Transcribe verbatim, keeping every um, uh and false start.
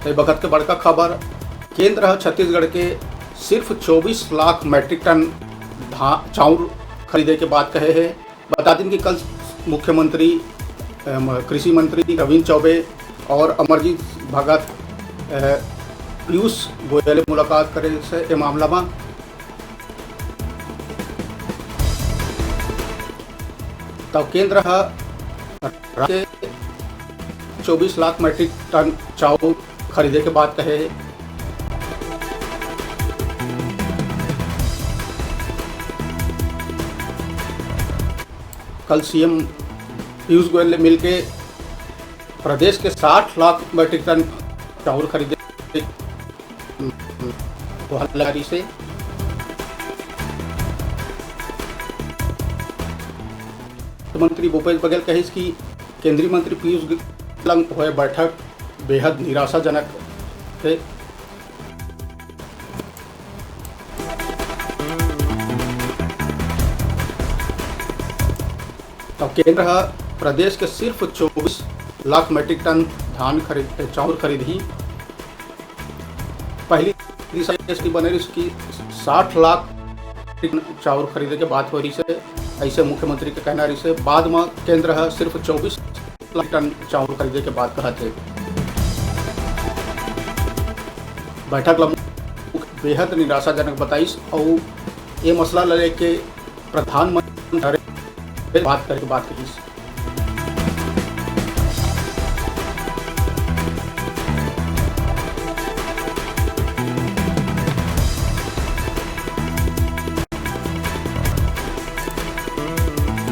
ए बखत के बड़का खबर, केंद्र ह छत्तीसगढ़ के सिर्फ चौबीस लाख मीट्रिक टन धा-, चाउर खरीदे के बात कहे हे। बता दिन कि कल मुख्यमंत्री, अम, कृषि मंत्री रविंद्र चौबे और अमरजीत भगत, अ, पीयूष गोयल मुलाकात करे से ए मामला म। तब केंद्र ह राज्य के चौबीस लाख मीट्रिक टन चाउर खरीदे के बात कहे हे। कल सीएम पीयूष गोयल ले मिलके प्रदेश के साठ लाख मीट्रिक टन चाउर खरीदे के, हम्म, हम्म, से मंत्री भूपेश बघेल कहिस कि केंद्रीय मंत्री पीयूष गोयल संग होए बैठक बेहद निराशाजनक हे। तब केंद्र ह प्रदेश के सिर्फ चौबीस लाख मीट्रिक टन धान खरीद, चाउर खरीदही। पहली दिशा ये बने रहिस कि साठ लाख टन चाउर खरीदे के बात हो रहिस हे, ऐसे मुख्यमंत्री के कहना रहिस हे। बाद म केंद्र ह सिर्फ चौबीस लाख टन चाउर खरीदे के बात कहत हे। बैठक ल बेहद निराशाजनक बताइस अउ ये मसला ल लेके प्रधानमंत्री बात करे के बात कहिस।